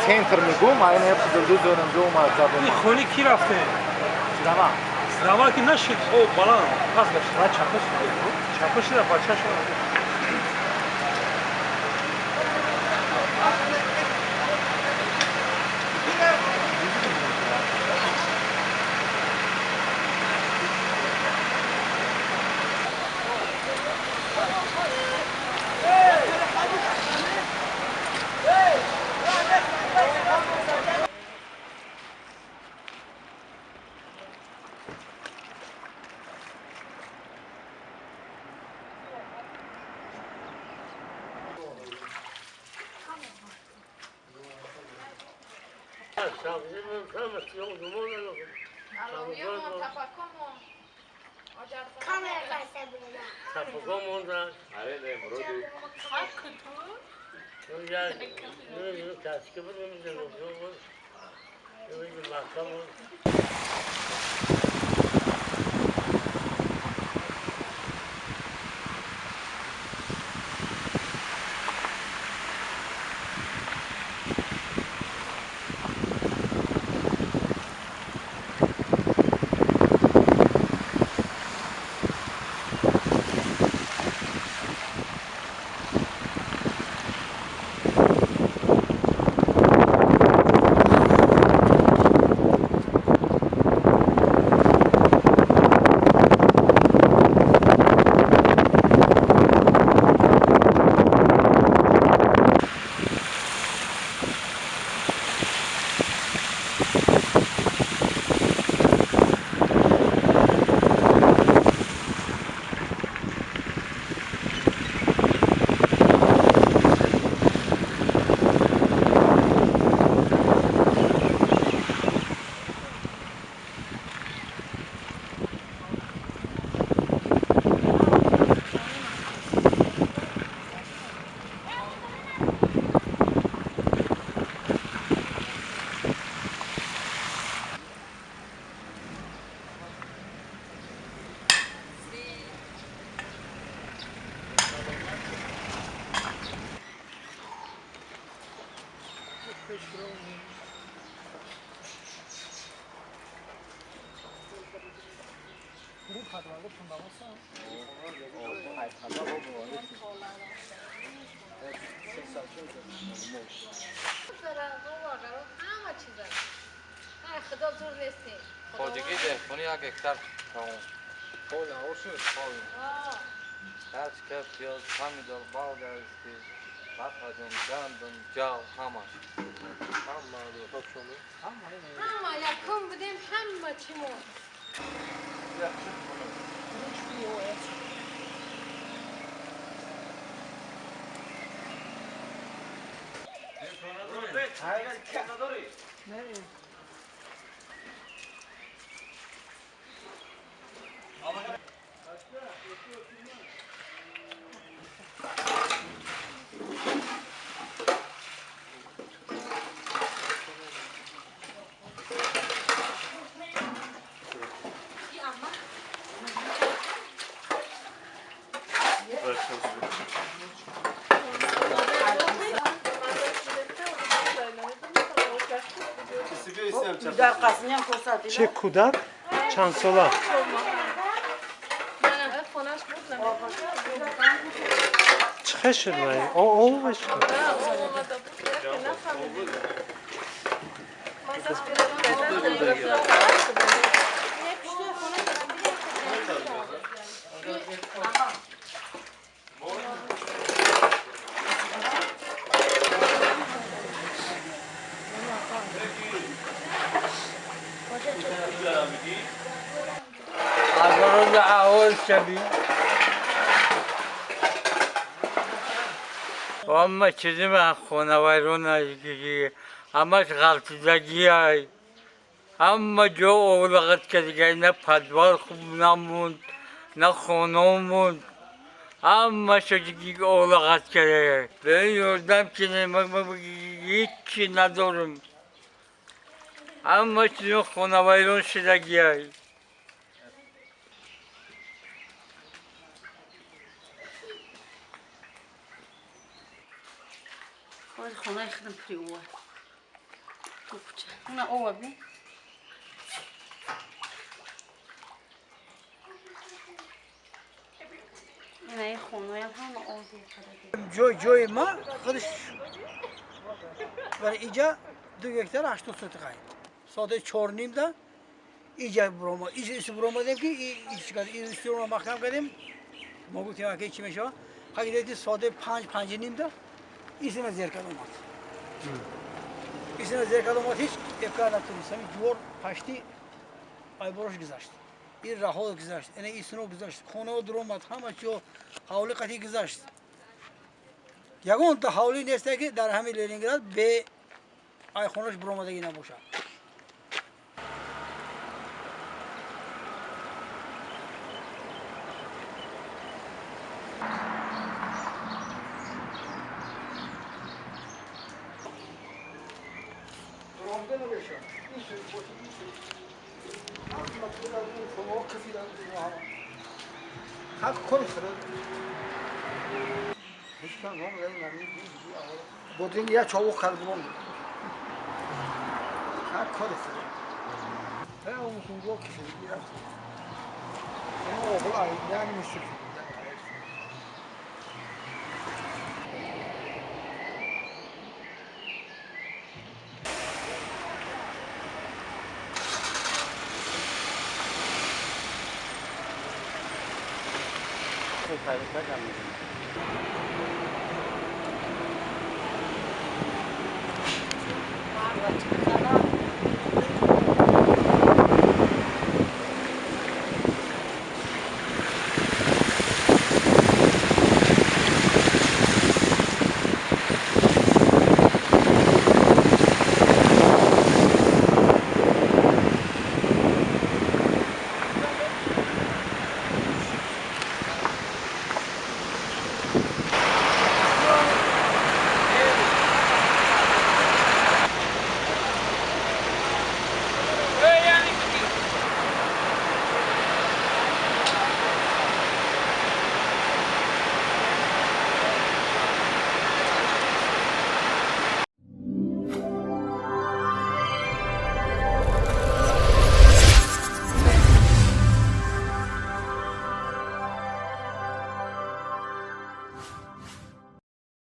Центр мегӯм, айна ду донам ҷо омад забон. Ин хони ки рафте? Зрава. Зрава ки нашид, о баланд, пас гашт. Ва чапа шуда. Чапа шуда, бача шуда. хоҷагии деҳқонӣ як гектар тамом. Ҳарчи ка пиёз, помидор, болгарский, баклажан, гандум, ҷав, ҳамаш. Ҳама якум будем, ҳама чимо. Чӣ кӯдак? Чанд сола? Чӣ хел шуд вай? О, шуд. шавӣ. Ҳама чизи ман хонавайрон ҳамаш ғалтидагиай. Ҳама ҷо овлағат кардагай, на подвал хуб намонд, на хона монд. Ҳамаша овлағат кардагай. Ба ёрдам кинем, ҳеччи надорам. Ҳама чизи хонавайрон шудагиай. Хонаи худам пури ова. Ту куча. Уна ова би. Инаи хонаям ҳама ов зер. Ҷои ма худаш барои иҷа 2 гектар 80 сотиқай. Соати 4:30 да иҷа бурома. Иҷа ис буромадем ки ин маҳкам кардем. Мо гуфтем ки чӣ мешавад? Хай дидем соати 5, 5:30 да исина зер кард омад. Исина зер кард омад, ҳеҷ эфкар натунист. Ҳамин ҷувор пашти айборош гузашт. Ин раҳо гузашт, ина исино гузашт, хонао дуромад, ҳама чиё ҳавли қатъӣ гузашт. Ягонта ҳавлӣ несте ки дар ҳамин Ленинград бе айхонаш буромадагӣ набошад. Bodring ya çabuk karbon. Ha kod. Ha olsun yok ki. Ama oğul ay yani müsrik. Kaybetmek anlamında.